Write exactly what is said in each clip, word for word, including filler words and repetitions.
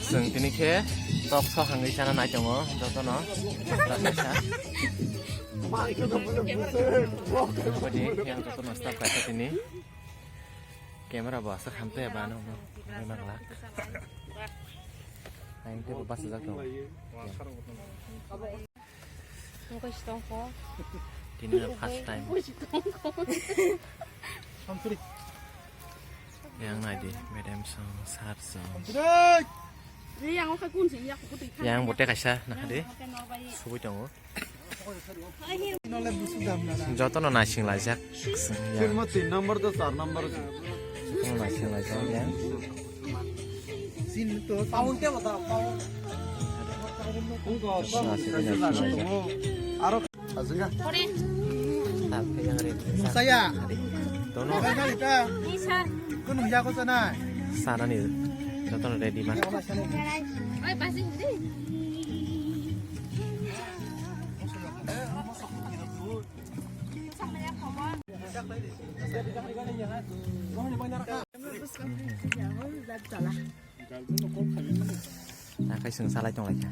Chwng tini khe tok sok hangwi chana nai tongo jotono. Staff kaisa. Bodi yang jotono staff kaisa tini. Camera bo aswk hamtwi ba nw nw nangla. Ang tei bo bachajak tongo. Tini no first time. Yang nai di, madam song, sir song. Yang bote kaisa, nah di. Subui tongo. Jotono naising laijak. Yang. Tin number to char number. Jotono naising laijak yang. Naising laijak. Aro. Saya. Dono. Saya. Sanani jotono ready man. Nakai chwng salai tonglaikha.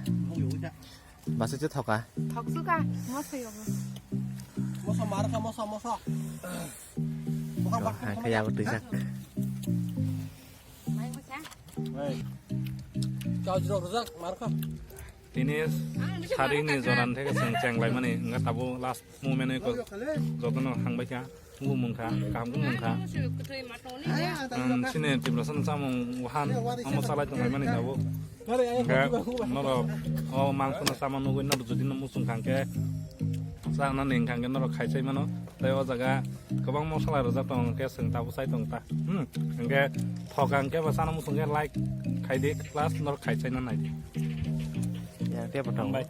Basa se thoka. Thoksuka, moso yogo. Moso marka, moso, moso. Hangke yago twijak. Kau jiro rujak marka. Tini sarini joran theke chwng chenglaimani, wngkha tabuk last moment eko jotono hangbaikha, nukmung kha, kaham nukmung kha. Chini Tiprasano chamung wahan omo chalai tonglaimani tabuk. Hingke norok o mangsono sama nugui norok jodi no muchung kha hingke chanani hingka hingke norok khai chai mano. Tei o jaga kwbang mosala rwjak tongo hingke chwng tabuk chai tong ta. Hmm, hingke thoka hingke bo chana muchung khe like khai di plus norok khai chai na nai di. Ya, tei bo tongo. Hambai.